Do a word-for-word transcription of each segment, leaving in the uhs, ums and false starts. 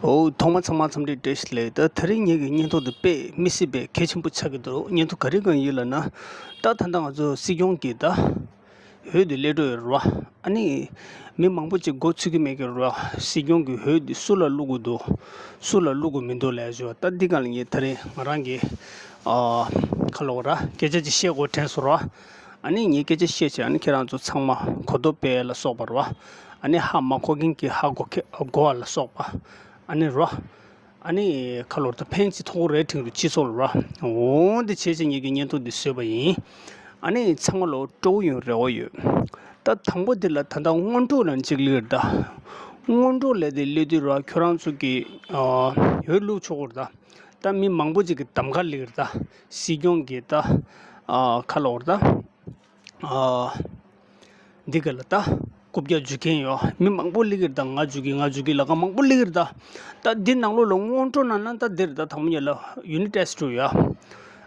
འོ། ཐོག་མ་ཚང་མ་འཚམས་འདྲི་བཀྲ་ཤིས་བདེ་ལེགས། ད་དེ་རིང་ངེད་ཀྱི་བརྙན་ཐུང་འདི་དཔེ་མི་སྲིད་པའི་གལ་ཆེན་པོ་ཆགས་ཀྱི་འདུག་བརྙན་ཐུང་ག་རེ་གང་ཡིན་ལབ་ན། ད་ད་ལྟ་ང་ཚོ་སྲིད་སྐྱོང་གིས་ད་འོས་དེ་སླེབས་འགྲོ་ཡོད་རེད་བ། ཨ་ནི་མི་མང་པོ་ཅིག་མགོ་ཚོད་ཀྱི་མེད་ཀྱི་རེད་བ། སྲིད་སྐྱོང་གི་འོས་འདི་སུ་ལ་བླུག་དགོས་འདུག་སུ་ལ་བླུག་དགོས་མི་འདུག་ལབ་ཞུ་བ། ད་འདི་སྒང་ལ་ངས་དེ་རིང་ང་རང་གི་ཨ་ཁ་ལོ་ར་སྐད་ཆ་ཅིག་བཤད་དགོས་དྲན་སོང་ར། ཨ་ནི་ངས་སྐད་ཆ་བཤད་བྱས། ཨ་ནི་ཁྱེད་རང་ཚོ་ཚང་མ་གོ་རྟོགས་སྤེལ་ལ་སོགས་པ་རེད་བ། ཨ་ནི་ཧ་མ་གོ་མཁན་གྱིས་ཧ་གོ་གོ་བ་ལ་སོགས་པ། ཨ་ནི་རོ། ཨ་ནི་ཁ་ལོར་ད་ཕན་ཅིག་ཐོགས་རེད་དྲན་འདུག་སྤྱི་ཚོགས་ལ་རོ། འོ་འདི་བྱས་བྱས་ངེད་ཀྱིས་བརྙན་ཐུང་འདི་བཟོས་པ་ཡིན། ཨ་ནི་ཚང་མ་ལོ་སྤྲོ་བོ་ཡོང་རེ་བ་ཡོད། ད་དང་པོ་འདི་ལ་ད་ལྟ་སྔོན་འགྲོ་ལ་གཅིག་སླེབས་རེད་ད། སྔོན་འགྲོ་ལ་དེ་སླེབས་དུས་རོ། ཁྱོད་རང་ཚོ་གི་ཨ་འོས་བླུག་ཆོག་གི་རེད་ད། ད་མི་མང་པོ་ཅིག་གི་གདམ་ག་སླེབས་རེད་ད། སྲིད་སྐྱོང་གི་ད་ཨ་ཁ་ལོར་ད། ཨ། འདི་ག་ལ་ད། རྐུབ་བཀྱག་འཇུ་མཁན་ཡོད། མི་མང་པོ་སླེབས་ཀྱི་རེད་ད། ང་འཇུ་གི་ང་འཇུ་གི་ལབ་མཁན་མང་པོ་སླེབས་ཀྱི་རེད་ད། ད་འདི་ནང་ལོགས་ལ་སྔོན་འགྲོ་ནང་ན་ད་འདི་རེད་ད། དང་པོ་ཉིད་ལ་ཡུ་ནི་ཊེ་སི་ཊི་ཡོད།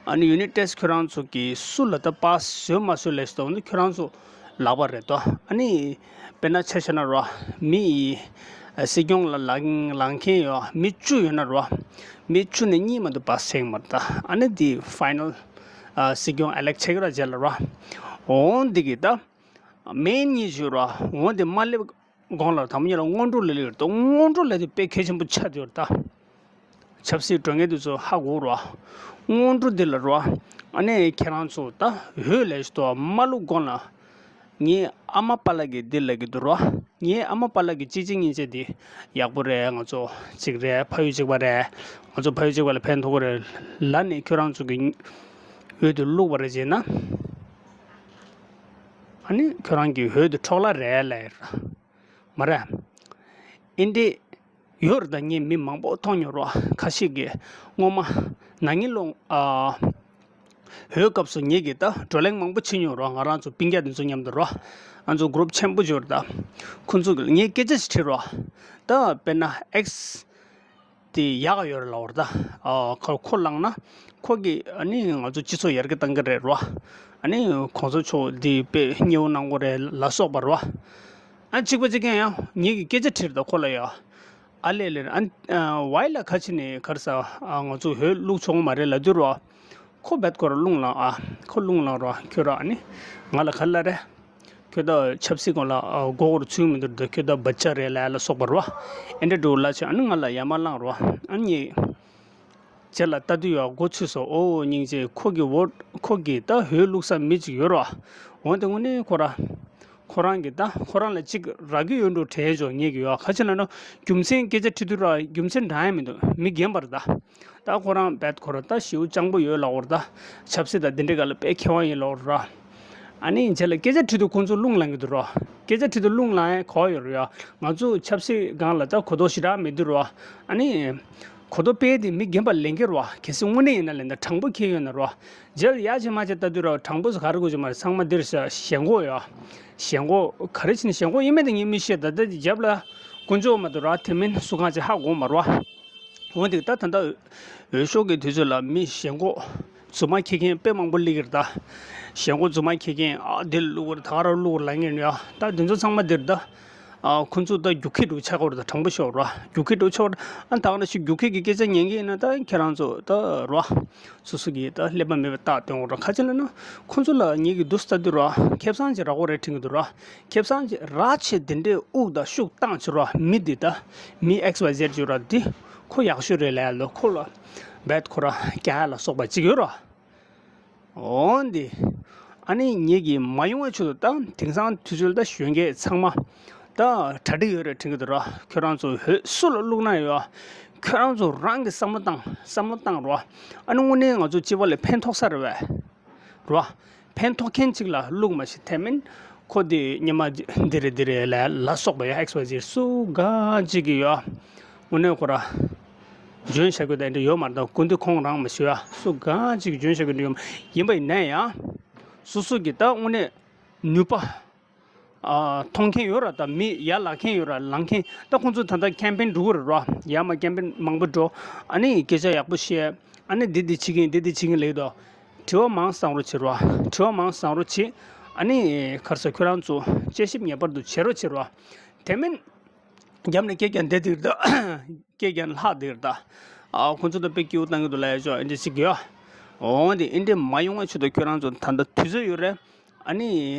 ཨ་ནི་ཡུ་ནི་ཊེ་སི་ཊི་ཁྱོད་རང་ཚོ་གིས་སུ་ལ་ད་པཱ་སི་བཟོས་མ་བཟོས་ལབ་ཞིག་ད་འོ་ན་ཁྱོད་རང་ཚོ་ལག་པ་རེད་དོ། ཨ་ནི་དཔེར་ན་ཆ་བཞག་ན་རོ། མི་ཡི་སྲིད་སྐྱོང་ལ་ལངས་ལངས་མཁན་ཡོད། མི་བཅུ་ཡོད་ན་རོ། མི་བཅུ་ནས་གཉིས་མ་གཏོགས་པཱ་སི་བྱེད་ཀྱི་མ་རེད་ད། ཨ་ནི་འདི་ཕའི་ནལ། ཨ། སྲིད་སྐྱོང་ཨི་ལེག་ཊི་བྱེད་ཀྱི་ར་རྗེས་ལ་ར། འོ་འདི་གི་ད། མེན་གཉིས་ཞུ་ར། འོ་འདི་མ་སླེབས་གོང་ལ་དང་པོ་ཉིད་ལ་སྔོན་འགྲོ་ལ་སླེབས་ཡོད་དོ། སྔོན་འགྲོ་ལ་དེ་དཔེ་གལ་ཆེན་པོ་ཆགས་ཡོད་ད། ཆབ་སྲིད་སྒྲོན་མཁན་དེ་ཚོ་ཧ་གོ་ར། སྔོན་འགྲོ་འདི་ལ་ར། ཨ་ནི་ཁྱེད་རང་ཚོ་ད་འོས་ལས་ཞུ་དོ་མ་བླུག་གོང་ལ། ངའི་ཨ་མ་པཱ་ལགས་ཀྱིས་འདི་ལབ་ཀྱི་འདུག་རོ། ངའི་ཨ་མ་པཱ་ལགས་ཀྱིས་གཅིག་གཅིག་གཉིས་གཅིག་འདི་ཡག་པོ་རེད། ང་ཚོ་གཅིག་རེད། ཕ་ཡུལ་གཅིག་པ་རེད། ང་ཚོ་ཕ་ཡུལ་གཅིག་པ་ལ་ཕན་ཐོགས་ཀྱི་རེད་ལབ་ནས་ཁྱོད་རང་ཚོ་གི་འོས་དེ་བླུགས་པ་རེད་ཅེ་ན། ཨ་ནི་ཁྱོད་རང་གི་འོས་དེ་འཕྲོ་བརླག་རེད་ལབ་ཡ་ར། མ་རེད། ཨེ་འདྲས་ཡོད་རེད་ད། ངས་མི་མང་པོ་མཐོང་མྱོང་རོ། ཁ་ཤས་ཀྱིས་སྔོན་མ་ན་ནིང་ལོ་ཨ། འོས་སྐབས་སུ་ངེད་ཀྱིས་ད་བགྲོ་གླེང་མང་པོ་བྱེད་མྱོང་རོ། ང་རང་ཚོ་སྤུན་ཀྱག་འདི་ཚོ་མཉམ་དུ་རོ། ང་ཚོ་གུ་རུབ་ཆེན་པོ་ཅིག་ཡོད་རེད་ད། ཁོང་ཚོ་གིས་ངས་སྐད་ཆ་ཞིག་དྲིས་རོ། ད་དཔེར་ན་ཨེག་སི་དེ་ཡག་ག་ཡོད་རེད་ལབ་པ་རེད་ད། ཨ། ཁོ་ཁོ་ལངས་ན་ཁོ་གིས་ཨ་ནི་ང་ཚོ་སྤྱི་ཚོགས་ཡར་རྒྱས་གཏང་གི་རེད་རོ། ཨ་ནི་གོང་ས་མཆོག་འདི་དཔེ་མཉེས་པོ་གནང་གི་རེད་ལ་སོགས་པ་རོ། ཨ་གཅིག་པ་གཅིག་རྐྱང་ཡང་ངེད་ཀྱིས་སྐད་ཆ་དྲིས་རེད་ད་ཁོ་ལ་ཡ། ཨ་ལས་ལས། ཨ་ཝའི་ལ་ཁ་ཆེ་ནས་ག་རེ་ཟ། ཨ་ང་ཚོ་འོས་བླུག་ཆོག་གི་མ་རེད་ལབ་དུས་རོ། ཁོ་རྦད་ཁོ་ར་རླུང་ལངས། ཨ་ཁོ་རླུང་ལངས་རོ། ཁྱོད་ར་ཨ་ནི་ང་ལ་ག་རེ་ལབ་རེད། ཁྱོད་ད་ཆབ་སྲིད་སྒང་ལ་ཨ་མགོ་སྐོར་ཚུད་མི་འདུག་ད་ཁྱོད་ད་བ་ཅག་རེད་ལབ་ལ་སོགས་པ་རོ། ཨེ་འདྲ་འདྲ་བོ་ལབ་བྱས་ཨ་ནི་ང་ལ་ཡ་མ་ལངས་རོ། ཨ་ནི་རྗེས་ལ་ལྟ་དུས་ཡ་མགོ་ཚོས་སོང་། ཨོ་སྙིང་རྗེ། ཁོ་གི་འོ་ཁོ་གི་ད་འོས་བླུག་ས་མི་ཅིག་ཡོད་རོ། འོན་ཏེ་དངོས་གནས་ཁོ་ར། ཁོ་རང་གིས་ད་ཁོ་རང་ལ་གཅིག་རག་གི་ཡོད་འགྲོ་དྲན་བྱུང་ངེད་ཀྱིས་ཡོད། ག་ཅི་ལབ་ན་རྒྱུ་མཚན་སྐད་ཆ་དྲི་དུས་ར་རྒྱུ་མཚན་འདྲ་ཡང་མི་འདུག་མི་རྒན་པ་རེད་ད། ད་ཁོ་རང་རྦད་ཁོ་ར་ད་ཞེ་པོ་སྤྱང་པོ་ཡོད་ལབ་པ་རེད་ད། ཆབ་སྲིད་དང་འདི་འདྲའི་སྒང་ལ་དཔེ་མཁས་པ་ཡིན་ལབ་པ་རེད་ར། ཨ་ནི་རྗེས་ལ་སྐད་ཆ་དྲི་དུས་ཁོང་ཚོ་རླུང་ལངས་ཀྱི་འདུག་ར། སྐད་ཆ་དྲི་དུས་རླུང་ལངས་ཡ་གོ་ཡོད་རེད་ཡ། ང་ཚོ་ཆབ་སྲིད་སྒང་ལ་ད་གོ་རྟོགས་ཞེ་དྲག་མེད་དུས་ར། ཨ་ནི། གོ་རྟོགས་སྤེལ་དེ་མི་རྒན་པ་ལེན་གྱི་རེད་བ། གལ་སྲིད་དངོས་གནས་ཡིན་ན་ལེན་ད་དྲང་པོ་ཁྱེར་ཡོད་ན་རེད་བ། རྗེས་ལ་ཡ་བྱེད་མ་བྱེད་ལྟ་དུས་ར་དྲང་པོ་ཟེར་ག་རེ་དགོས་ཀྱི་མ་རེད། ཚང་མ་འདིར་ཞེན་ཁོག་ཡོད། ཞེན་ཁོག་ག་རེ་བྱས་ནས་ཞེན་ཁོག་ཡིན་མིན་དེ་ངས་མི་ཤེས། ད་ལྟ་རྒྱབ་ལ་དཀོན་མཆོག་མ་གཏོགས་ར་དེ་མིན་སུ་གང་ཅིག་ཧ་གོ་མ་རེད་བ། འོན་ཏེ་ད་ད་ལྟ་འོས་ཤོག་གི་དུས་ཚོད་ལ་མི་ཞེན་ཁོག་རྫུན་མ་འཁྱེར་མཁན་དཔེ་མང་པོ་སླེབས་ཀྱི་རེད་ད། ཞེན་ཁོག་རྫུན་མ་འཁྱེར་མཁན་ཨ་འདི་ལ་བླུག་གི་རེད། ད་ག་རང་བླུག་གི་རེད་ལབ་མཁན་ཡོད་ཡ། ད་འདི་ཚོ་ཚང་མ་འདིར་ད། ཨ་ཁོ་ཚོ་ད་རྒྱུག་ཁྱི་འདྲ་བོ་ཆགས་ཀྱི་རེད་ད། དྲང་པོ་ཤོད་ར། རྒྱུག་ཁྱི་འདྲ་བོ་ཆགས་ར། ཨ་ད་ག་ནང་བཞིན་རྒྱུག་ཁྱི་གི་སྐད་ཆ་ཉན་གྱི་ཡིན་ན་ད་ཁྱེད་རང་ཚོ་ད་ར། སོ་སོ་གིས་ད་ཀླད་པ་མེད་པ་རྟགས་སྟོན་འོང་ར། ག་ཅི་ལབ་ན་ཁོ་ཚོ་ལ་ངེད་ཀྱིས་འདུག་ལྟ་དུས་ར་ཁེ་བཟང་ཅིག་རག་གི་རེད་དྲན་གྱི་འདུག་ར། ཁེ་བཟང་ཅིག་རག་བྱས་དེ་འདྲའི་དབུགས་དང་ཤུགས་བཏང་བྱས་ར། མི་འདི་ད་མི་ཨེག་སི་ཝའི་ཟེད་ཅིག་ཡོད་ར། འདི་ཁོ་ཡག་ཤོས་རེད་ལབ་ཡ་ལ་ཁོ་ལ་རྦད་ཁོ་ར་རྒྱག་ཡ་ལ་སོགས་པ་ཅིག་ཡོད་ར། འོ་འདི། ཨ་ནི་ངེད་ཀྱིས་མ་ཡོང་བའི་ཆེད་དུ་ད་དེང་སང་དུས་ཚོད་ད་གཞོན་སྐྱེས་ཚང་མ་ད་གྲ་སྒྲིག་ཡོད་རེད་དྲན་གྱི་འདུག་ར། ཁྱོད་རང་ཚོ་འོས་སུ་ལ་བླུག་ན་ཡོད། ཁྱོད་རང་ཚོ་རང་གིས་བསམ་བློ་བཏང་བསམ་བློ་བཏང་རོགས། ཨ་ནི་དངོས་གནས་ང་ཚོ་སྤྱི་པ་ལ་ཕན་ཐོགས་ས་རེད་བས། རོ། ཕན་ཐོགས་མཁན་ཅིག་ལ་བླུག་མ་ཤེས། དེ་མིན་ཁོ་འདི་སྔོན་མ་འདི་རེད་འདི་རེད་ལ་ལ་སོགས་པ་ཡ་ཨེག་སི་ཝའི་ཟེད་སུ་གང་ཅིག་གིས་ཡོད། དངོས་གནས་ཁོ་ར། འཇོན་བྱ་དགོས་དེ་འདྲ་ཡོད་མ་རེད། ད་སྐུ་མདུན་ཁོང་རང་མ་ཞུ་ཡ། སུ་གང་ཅིག་འཇོན་བྱ་དགོས་འདྲ་ཡོད་མ། ཡིན་པ་ཡིན་ན་ཡང་། སོ་སོ་གི་ད་དངོས་གནས་ནུས་པ། ཨ་མཐོང་མཁན་ཡོད་ར། ད་མི་ཡར་ལངས་མཁན་ཡོད་ར། ལངས་མཁན་ད་ཁོང་ཚོ་ད་ལྟ་ཀེམ་པེན་འགྲོ་གི་རེད་ར། ཡར་མར་ཀེམ་པེན་མང་པོ་འགྲོ། ཨ་ནི་སྐད་ཆ་ཡག་པོ་བཤད། ཨ་ནི་འདི་འདི་བྱེད་ཀྱིན་འདི་འདི་བྱེད་ཀྱིན་ལེགས་དོ། དྲི་བ་མང་བསམ་རོགས་བྱེད་ར། དྲི་བ་མང་བསམ་རོགས་བྱེད། ཨ་ནི་ག་རེ་ཟ། ཁྱོད་རང་ཚོ་དཔྱད་ཞིབ་ངེས་པར་དུ་བྱེད་རོགས་བྱེད་ར། དེ་མིན། རྒྱབ་ནས་སྐད་རྒྱག་བསྡད་དེ་རེད་ད། སྐད་རྒྱག་ལྷག་དེ་རེད་ད། ཨ་ཁོང་ཚོ་ད་དཔེ་སྐྱིད་པོ་བཏང་གི་འདུག་ལབ་ཡ་ཅོ་ཨེ་འདྲ་ཞིག་གི་ཡ། འོང་དེ་ཨེ་འདྲ་མ་ཡོང་བའི་ཆེད་དུ་ཁྱོད་རང་ཚོ་ད་ལྟ་དུས་ཚོད་ཡོད་རེད། ཨ་ནི།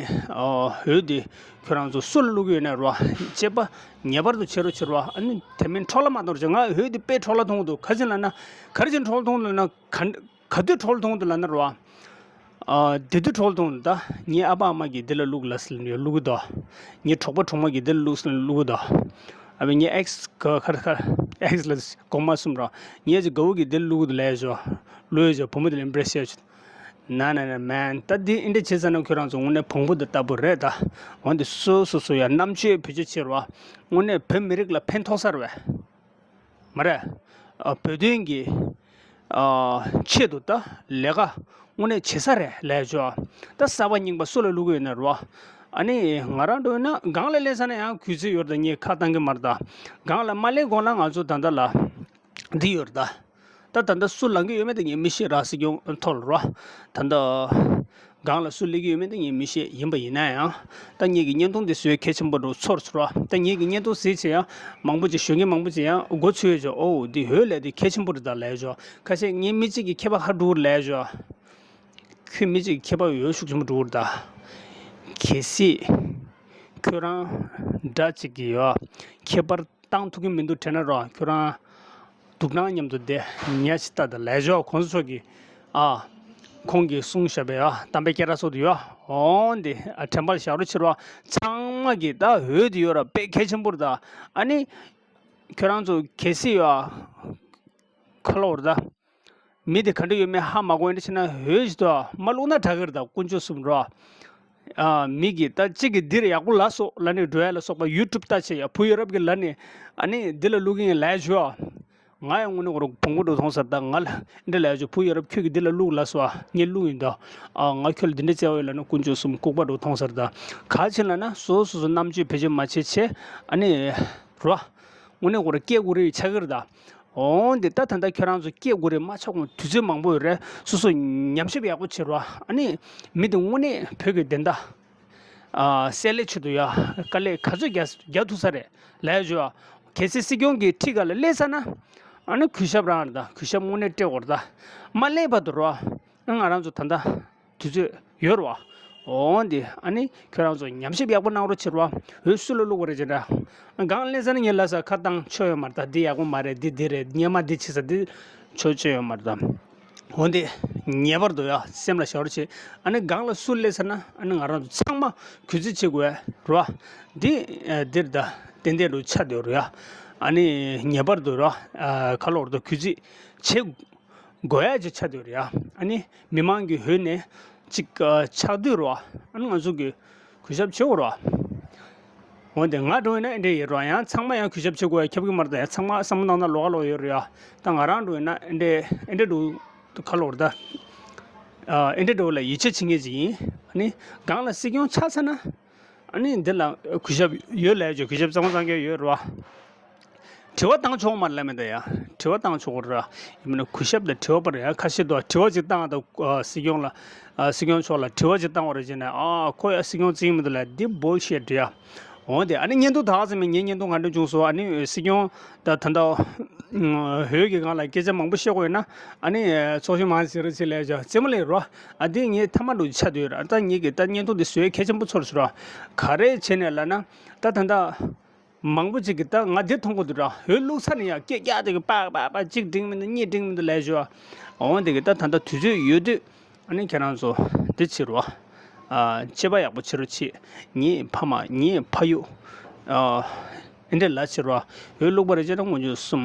ཨ་འོད་དེ་ཁྱོད་རང་ཚོ་སུ་ལ་བླུག་གི་ཡོད་ན་རོ། དཔྱད་པ་ངེས་པར་དུ་བྱེད་རོགས་བྱེད་རོགས། ཨ་ནི་དེ་མིན་འཕྲོ་བརླག་མ་གཏོང་རོགས་བྱེད། ང་འོད་དེ་དཔེ་འཕྲོ་བརླག་གཏོང་གི་འདུག་ག་ཅི་ལབ་ན། ག་རེ་བྱས་འཕྲོ་བརླག་གཏོང་གི་འདུག་ལབ་ན་ག་ག་དུས་འཕྲོ་བརླག་གཏོང་གི་འདུག་ལབ་ན་རོ། ཨ་དེ་དུས་འཕྲོ་བརླག་གཏོང་གི་འདུག་ད་ངའི་ཨ་ཕ་ཨ་མ་གིས་འདི་ལ་བླུག་ལབ་ཟེར་ནས་བླུག་གི་འདུག་ངའི་གྲོགས་པོ་གྲོགས་མོ་གིས་འདི་ལ་བླུག་ཟེར་ནས་བླུག་གི་འདུག་ཨ་ཕ་ངའི་ཨེག་སི་ག་ཁར་ཁར་ཨེག་སི་ལ་གོང་མ་གསུམ་རོ། ངའི་ཅིག་དགའ་བོ་གིས་འདི་ལ་བླུག་གི་འདུག་ལབ་ཡ་ཅོ། བླུག་ཡ་ཅོ་བུ་མོ་དེ་ལ་ཨིམ་པི་རེ་སི་བྱས་ཅོ། ན་ན་ན་མན། ད་འདི་ཨེ་འདྲ་བྱེད་ས་ན་ཁྱོད་རང་ཚོ་དངོས་གནས་བོང་བུ་འདི་ལྟ་བུ་རེད་ད། འོན་ཏེ་སོ་སོ་སོ་ཡ་རྣམ་དཔྱོད་བེད་སྤྱོད་བྱེད་རོགས། དངོས་གནས་བོད་མི་རིགས་ལ་ཕན་ཐོགས་ས་རེད་པས། མ་རེད། ཨ་བོད་དོན་གྱི་ཨ་ཆེད་དུ་ད་ལས་ཀ་དངོས་གནས་བྱེད་ས་རེད་ལབ་ཡ་ཅོ། ད་གསར་པ་རྙིང་པ་སུ་ལ་བླུག་གི་ཡོད་ན་རོ། ཨ་ནི་ང་རང་འགྲོ་ཡོད་ན་སྒང་ལ་སླེབས་ས་ན་ཡང་གུས་བརྩི་ཡོད་རེད་ད། ངས་ཁ་བཏང་གི་མ་རེད་ད། སྒང་ལ་མ་སླེབས་གོང་ལ་ང་ཚོ་ད་ལྟ་ལ་འདི་ཡོད་རེད་ད། ད་ད་ལྟ་སུ་ལངས་ཀྱི་ཡོད་མེད་དེ་ངས་མི་ཤེས་ར། སྲིད་སྐྱོང་ཐོག་ལ་རོ། ད་ལྟ་སྒང་ལ་སུ་སླེབས་ཀྱི་ཡོད་མེད་དེ་ངས་མི་ཤེས། ཡིན་པ་ཡིན་ན་ཡང་ད་ངེད་ཀྱི་བརྙན་ཐུང་འདི་བཟོས་གལ་ཆེན་པོ་འདྲ་ཚོར་སོང་རོ། ད་ངེད་ཀྱི་བརྙན་ཐུང་གཟིགས་བྱས་ཡང་མང་པོ་ཅིག་ཞོན་མཁན་མང་པོ་ཅིག་ཡང་མགོ་ཚོས་ཡོད་ཅོ། ཨོ་འདི་འོད་ལས་དེ་གལ་ཆེན་པོ་རེད་ད་ལབ་ཡོད་ཅོ། ཁ་ཤས་ངའི་མི་གཅིག་གི་ཁྱད་པར་ཧ་འགྲོ་གི་རེད་ལབ་ཡོད་ཅོ། ཁྱོད་མི་གཅིག་གི་ཁྱད་པར་འོད་ཤུགས་ཆེན་པོ་འགྲོ་གི་རེད་ད། གལ་སྲིད་ཁྱོད་རང་འདྲ་གཅིག་གི་ཡོད་ཁྱད་པར་བཏང་ཐུབ་ཀྱི་མི་འདུག་དྲན་ན་རོ། ཁྱོད་རང་སྡུག་ནང་མཉམ་དུ་བསྡད་ཉལ་ཅིག་ལྟ་དང་ལས་ཞོག་གོང་ས་མཆོག་གིས་ཨ་ཁོང་གིས་གསུངས་བཞག་པའི་ཨ་གཏམ་དཔེ་སྐད་གྲགས་ཚོགས་དུ་ཡོད། འོང་དེ་ཨ་དྲན་པར་བཞག་རོགས་བྱེད་རོགས། ཚང་མ་གིས་ད་འོད་དེ་ཡོད་ར་དཔེ་གལ་ཆེན་པོ་རེད་ད། ཨ་ནི་ཁྱོད་རང་ཚོ་གལ་སྲིད་ཡོད་ཨ་ཁ་ལོ་རེད་ད། མི་དེ་ག་འདྲ་ཡོད་མེད་ཧ་མ་གོ་ཡིན་ཕྱིན་ན་འོས་ཤིག་ཏུ་མ་བླུགས་ན་དྲག་གི་རེད་ད། དཀོན་མཆོག་གསུམ་རོ། ཨ་མི་གིས་ད་གཅིག་གིས་འདིར་ཡག་པོ་ལབ་སོང་ལབ་ནས་འགྲོ་ཡ་ལ་སོགས་པ་ཡུ་ཊུབ་ལྟ་བྱེད་ཡ། བུ་ཡ་རབས་ཀྱིས་ལབ་ནས་ཨ་ནི་འདི་ལ་བླུག་གི་ཡིན་ལབ་ཞུ་ཨ། ང་ཡང་དངོས་གནས་ཁོ་རང་བོང་བུ་འགྲོ་མཐོང་ཟེར་ད། ང་ལ་འདི་ལབ་ཞུ། བུ་ཡ་རབས་ཁྱོད་ཀྱིས་འདི་ལ་བླུག་ལབ་སོང་ཨ། ངས་བླུག་ཡིན་ད། ཨ་ང་ཁྱོད་ལ་འདི་འདྲ་བྱས་པ་ཡིན་ལབ་ན་དཀོན་མཆོག་གསུམ་ལྐུགས་པ་འགྲོ་མཐོང་ཟེར་ད། ག་ཕྱིན་ལབ་ན་སོ་སོ་སོ་རྣམ་དཔྱོད་བེད་སྤྱོད་མ་བྱེད་ཆེ་ཨ་ནི་རོ། དངོས་གནས་ཁོ་རང་སྐད་དགུ་རེ་ཆགས་ཀྱི་རེད་ད། འོང་འདི་ལྟ་ད་ལྟ་ཁྱོད་རང་ཚོ་སྐད་དགུ་རེ་མ་ཆགས་གོང་དུས་ཚོད་མང་པོ་ཡོད་རེད། སོ་སོ་ཉམས་ཞིབ་ཡག་པོ་བྱེད་རོགས། ཨ་ནི་མི་དེ་དངོས་གནས་བོད་ཀྱི་བདེན་མཐའ་ཨ་གསལ་ལེ་ཆེད་དུ་ཡ་དཀའ་ལས་ག་ཚོད་རྒྱག་རྒྱག་ཐུབ་ས་རེད་ལབ་ཡ་ཞུ་ཨ། གལ་སྲིད་སྲིད་སྐྱོང་གི་ཁྲི་ཁ་ལ་སླེབས་ས་ན་ཨ་ནི་གུས་ཞབས་རང་རེད་ད། གུས་ཞབས་དངོས་གནས་སྤྲད་དགོས་རེད་ད། མ་སླེབས་བར་དུ་རོ། ཨ་ང་རང་ཚོ་ད་ལྟ་དུས་ཚོད་ཡོད་རེད་བ། འོང་དེ་ཨ་ནི་ཁྱོད་རང་ཚོ་ཉམས་ཞིབ་ཡག་པོ་གནང་རོགས་བྱེད་རོགས། འོས་སུ་ལ་བླུག་པ་རེད་ཅེ་འདྲ། སྒང་ལེན་ས་ནི་ངས་ལ་ས་ཁ་བཏང་ཆོག་ཡོད་མ་རེད་ད། འདི་ཡག་པོ་མ་རེད། འདི་འདི་རེད། སྙན་མ་འདི་བྱེད་ས་འདི་ཆོག་ཆོག་ཡོད་མ་རེད་ད། འོང་དེ་ངེས་པར་དུ་ཡ་སེམས་ལ་བཞག་རོགས་བྱེད། ཨ་ནི་སྒང་ལ་སུ་སླེབས་ས་ན་ཨ་ནི་ང་རང་ཚོ་ཚང་མ་གུས་བརྩི་བྱེད་དགོས་རོགས། འདི་འདིར་ད་ཏན་ཏན་རུ་ཆགས་བསྡད་རོགས་ཡ། ཨ་ནི་ངེས་པར་དུ་རོགས་ཁ་ལོ་རུ་ད་གུས་བརྩི་བྱེད། དགོས་ཡ་ཅིག་ཆགས་བསྡད་རེད་ཡ། ཨ་ནི་མི་མང་གི་འོས་ནས་ཅིག་ཨ་ཆགས་བསྡད་རེད་བ། ཨ་ནི་ང་ཚོ་གི་གུས་ཞབས་བྱེད་དགོས་རེད་བ། འོན་ཏེ་ང་འགྲོ་ཡིན་ན་ཨེ་འདྲས་ཡོད་རེད་བ། ཡང་ཚང་མ་ཡང་གུས་ཞབས་བྱེད་དགོས་ཡ་ཁྱབ་ཀྱི་མ་རེད་ད། ཡང་ཚང་མ་བསམ་བློ་བཏང་ན་ལོགས་ཀ་ལོགས་ཡོད་རེད་ཡ། ད་ང་རང་འགྲོ་ཡིན་ན་ཨེ་འདྲས་ཨེ་འདྲས་འགྲོ་ཁ་ལོ་རུ་ད། ཨ་ཨེ་འདྲས་འགྲོ་ལ་ཡིད་ཆེས་བྱེད་མཁན་ཅིག་ཡིན། ཨ་ནི་སྒང་ལ་སྲིད་སྐྱོང་ཆགས་ཚར་ན། ཨ་ནི་འདི་ལ་གུས་ཞབས་ཡོད་ལབ་ཡ་ཅིག་གུས་ཞབས་གཙང་མ་གཙང་རྐྱང་ཡོད་རེད་བ། དྲི་བ་བཏང་ཆོག་མ་རེད་ལབ་མེད་ད་ཡ། དྲི་བ་བཏང་ཆོག་གི་རེད། ཡིན་ན་གུས་ཞབས་དང་དྲི་བ་བར་ཡ་ཁ་ཤས་འདུག་དྲི་བ་ཅིག་བཏང་དང་། ཨ་སྲིད་སྐྱོང་ལ། ཨ་སྲིད་སྐྱོང་མཆོག་ལ་དྲི་བ་ཅིག་བཏང་བ་རེད་ཅེ་ན། ཨ་ཁོ་ཡ་སྲིད་སྐྱོང་བརྩི་གི་མི་འདུག་ལབ། འདི་བོལ་ཤེ་ཊི་རེད་ཡ། འོན་ཏེ་ཨ་ནི་བརྙན་ཐུང་ད་ག་ཙམ་མིན་ངའི་བརྙན་ཐུང་ག་འདྲ་བྱུང་སོང་། ཨ་ནི་སྲིད་སྐྱོང་ད་ད་ལྟ་འོས་ཀྱི་སྒང་ལ་སྐད་ཆ་མང་པོ་བཤད་དགོས་ཡོད་ན། ཨ་ནི་ཚོགས་གཞོན་མང་ཆེ་རུ་ཆེ་ལས་ཅོ་རྩེད་མོ་ལས་རོ། ཨ་འདི་ངས་ཐ་མ་འདུག་ཆ་འདོད་ར། ད་ངེད་ཀྱི་ད་བརྙན་ཐུང་འདི་བཟོས་གལ་ཆེན་པོ་ཚོར་སོང་ར། ག་རེ་བྱས་ནས་ལབ་ན། ད་ད་ད། མང་པོ་ཅིག་གིས་ད་ང་འདི་མཐོང་གི་འདུག་ར། འོས་བླུགས་ཚར་ནས་ཡང་སྐད་རྒྱག་དེ་གི་པག་པག་པག་གཅིག་འགྲིག་མི་འདུག་གཉིས་འགྲིག་མི་འདུག་ལབ་ཞུ་བ། འོང་དེ་གི་ད་ད་ལྟ་དུས་ཚོད་ཡོད་དུས་ཨ་ནི་ཁྱེད་རང་ཚོ་འདི་བྱེད་རོགས། ཨ་དཔྱད་པ་ཡག་པོ་བྱེད་རོགས་བྱེད། ངའི་ཕ་མ་ངའི་ཕ་ཡུལ། ཨ་འདི་འདྲ་ལ་བྱེད་རོགས། འོས་བླུགས་པ་རེད་ཅེ་ན་དངོས་འབྱོར་གསུམ།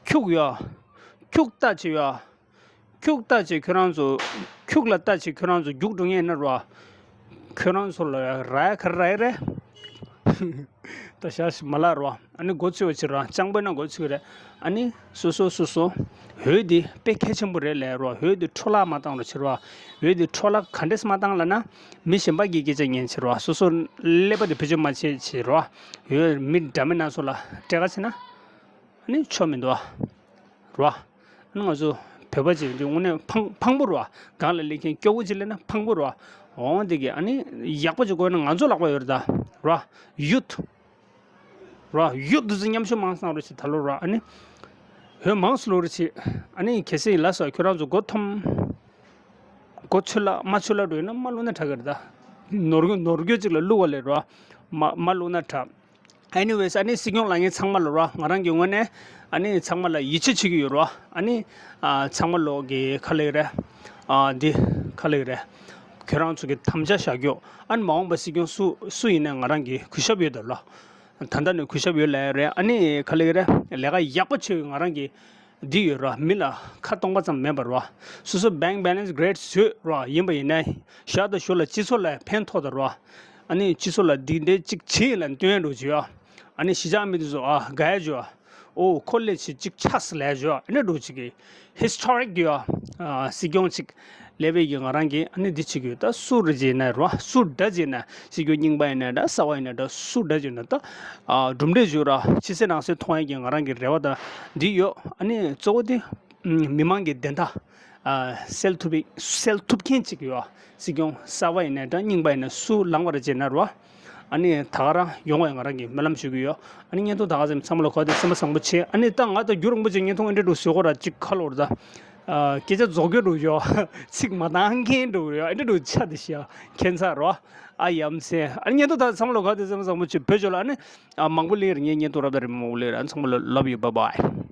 ཁྱུག་ཡ། ཁྱུག་ལྟ་བྱེད་ཡ། ཁྱུག་ལྟ་བྱེད་ཁྱོད་རང་ཚོ། ཁྱུག་ལ་ལྟ་བྱེད་ཁྱོད་རང་ཚོ་རྒྱུགས་འགྲོ་ངེས་ན་རོ། ཁྱོད་རང་ཚོ་ལ་ར་ཡ་ག་རེ་ར་ཡ་རེད། ད་ཤ་ཞིག་མ་ལ་རོ། ཨ་ནི་མགོ་ཚོས་པ་བྱེད་རོ། སྤྱང་པོ་ན་མགོ་ཚོས་རེད། ཨ་ནི་སོ་སོ་སོ་སོ། འོས་འདི་དཔེ་གལ་ཆེན་པོ་རེད་ལས་རོ། འོས་འདི་འཕྲོ་བརླག་མ་བཏང་རོ་བྱེད་རོ། འོས་འདི་འཕྲོ་བརླག་ག་འདྲས་མ་བཏང་ལ་ན། མི་གཞན་པ་གི་སྐད་ཆ་ཉན་བྱེད་རོ། སོ་སོ་ཀླད་པ་དེ་བེད་སྤྱོད་མ་བྱེད་བྱེད་རོ། འོས་མི་འདྲ་མིན་སྣ་ཚོགས་ལ་སྤྲད་ཁ་བྱེད་ན། ཨ་ནི་ཆོ་མི་འདུག་ཨ། རོ། ཨ་ནི་ང་ཚོ་བོད་པ་ཅིག་འདི་དངོས་གནས་ཕངས་ཕངས་པོ་རོ། སྒང་ལ་སླེབས་མཁན་སྐྱོ་བོ་ཅིག་སླེབས་ན་ཕངས་པོ་རོ། འོང་དེ་གི་ཨ་ནི་ཡག་པོ་ཅིག་དགོས་ན་ང་ཚོ་ལག་པ་ཡོད་རེད་ད། རོ། ཡུཐ། ར། ཡོད་དུ་ཚོད་མཉམ་ཞུགས་མང་སང་རུ་ཆེ་ད་ལོ་ར། ཨ་ནི་ཧོད་མང་སུ་ལོ་རུ་ཆེ། ཨ་ནི་གལ་སྲིད་ལ་སོགས་ཁྱོད་རང་ཚོ་མགོ་འཐོམ། མགོ་ཚོད་ལ་མ་ཚོད་ལ་འགྲོ་ཡིན་ན་མ་བླུག་ན་དྲག་གི་རེད་ད། ནོར་གོ་ནོར་གོ་ཅིག་ལ་བླུག་པ་ལས་ར། མ་མ་བླུག་ན་དྲག Anyways, ཨ་ནི་སྲིད་སྐྱོང་ལ་ངས་ཚང་མ་ལ་ར། ང་རང་གི་ངོས་ནས་ཨ་ནི་ཚང་མ་ལ་ཡིད་ཆེས་བྱེད་ཀྱི་ཡོད་ར། ཨ་ནི་ཨ་ཚང་མ་ལོག་གི་ཁ་ལེགས་རེད། ཨ་འདི་ཁ་ལེགས་རེད། ཁྱོད་རང་ཚོ་གི་དམ་བཅའ་བཞག་རྒྱུ། ཨ་ནི་མ་འོངས་པ་སྲིད་སྐྱོང་སུ་སུ་ཡིན་ན་ང་རང་གི་གུས་ཞབས་ཡོད་ད་ར། ད་ལྟ་ནས་གུས་ཞབས་ཡོད་ལ་རེད། ཨ་ནི་ཁ་ལེགས་རེད། ལས་ཀ་ཡག་པོ་བྱེད་ང་རང་གི་འདི་ཡོད་ར། མི་ལ་ཁ་སྟོང་པ་ཙམ་མེད་པ་ར། སོ་སོ་bank balance great བཟོས་ར། ཡིན་པ་ཡིན་ན་ཞག་དང་ཞོར་ལ་སྤྱི་ཚོགས་ལ་ཕན་ཐོགས་ད་ར། ཨ་ནི་སྤྱི་ཚོགས་ལ་འདི་འདྲའི་གཅིག་བྱེད་ཡིན་ལ་སྟོན་འགྲོ་བྱེད་ཡ། ཨ་ནི་གཞིས་ཆགས་མི་དེ་ཚོ་ཨ་དགའ་ཡ་བྱོས་ཨ། ཨོ་ཁོ་ལས་ཆེ་གཅིག་ཆགས་ལས་བྱོས་ཨ། ཨ་ནི་འགྲོ་བྱེད་ཀྱི་historic དེ་ཡ། ཨ་སྲིད་སྐྱོང་གཅིག་ལས་པའི་གི་ང་རང་གིས་ཨ་ནི་འདི་བྱེད་ཀྱི་ཡོད། ད་སུ་རེ་བྱེད་ན་ར། སུ་འདྲ་བྱེད་ན་སྲིད་སྐྱོང་རྙིང་པ་ཡིན་ན་འདྲ། གསར་པ་ཡིན་ན་འདྲ། སུ་འདྲ་བྱེད་ན་ད་ཨ་གྲུབ་འབྲས་བྱོས་ར། ཕྱི་གསལ་ནང་གསལ་མཐོང་ཡ་གི་ང་རང་གི་རེ་བ་ད་འདི་ཡོད། ཨ་ནི་གཙོ་བོ་དེ་མི་མང་གི་བདེན་མཐའ་ཨ་སེལ་ཐུབ་པའི་སེལ་ཐུབ་མཁན་གཅིག་ཡོད། སྲིད་སྐྱོང་གསར་པ་ཡིན་ན་འདྲ་རྙིང་པ་ཡིན་ན་སུ་ལངས་པ་རེ་བྱེད་ན་ར། ཨ་ནི་ད་ག་རང་ཡོང་བའི་ང་རང་གི་སྨོན་ལམ་ཞུ་གི་ཡོད། ཨ་ནི་བརྙན་ཐུང་ད་ག་ཙམ་ཚང་མ་ལ་གོ་དེ་སེམས་པ་བཟང་པོ་བྱེད། ཨ་ནི་ད་ང་ད་རྒྱུན་རིང་པོ་ཅིག་བརྙན་ཐུང་འདི་འདྲ་བཟོ་གོ་ར་ཅིག་ཁ་ལོར་ད། ཨ་སྐད་ཆ་རྫོགས་སྐྱོ་འགྲོ་ཡོད། ཚིག་མ་འདང་མཁན་འགྲོ་ཡོད། ཨ་འདྲ་འགྲོ་ཆ་དེ་ཤ་ཁྱད་མཚར་རོ། ཨ་ཡ་མཚན། ཨ་ནི་བརྙན་ཐུང་ད་ཚང་མ་ལ་གོ་དེ་སེམས་པ་བཟང་པོ་བྱེད། བོད་ཆོ་ལ་ཨ་ནི་ཨ་མང་པོ་ལེགས་རེད། ངས་བརྙན་ཐུང་རབ་དང་རིམ་པ་མང་པོ་ལེགས་རེད། ཨ་ཚང་མ་ལ་love you, bye bye.